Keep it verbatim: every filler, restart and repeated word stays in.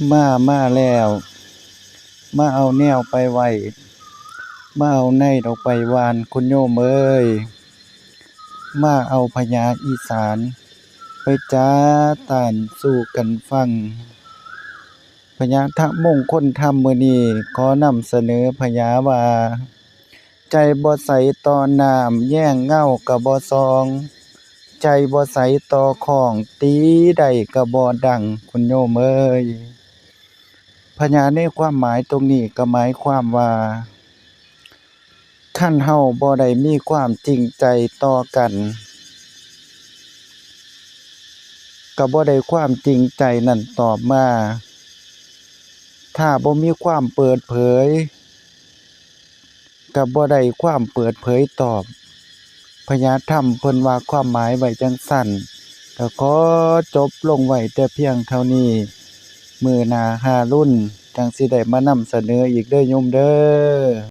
มามาแล้ว มาเอาแนวไปไว้ มาเอาในดอกไปหวาน คุณโยมเอ้ย มาเอาพญาอีสาน ไปจ๋าต้านสู่กันฟัง พญาทะมงคลธรรมมื้อนี้ขอนำเสนอพญาว่า ใจบ่ใสต่อน้ำ แยงเงาก็บ่ส่อง ใจบ่ใสต่อค้อง ตีได้ก็บ่ดัง คุณโยมเอ้ย พญาในความหมายตรงนี้ก็หมายความว่า คันเฮาบ่ได้มีความจริงใจต่อกัน ก็บ่ได้ความจริงใจนั้นตอบมา ถ้าบ่มีความเปิดเผย ก็บ่ได้ความเปิดเผยตอบ พญาธรรมเพิ่นว่าความหมายไว้จั่งซั้น ก็ขอจบลงไว้แต่เพียงเท่านี้ มื้อหน้าหารุ่นจั่งสิได้มานำเสนออีกเด้อโยมเด้อ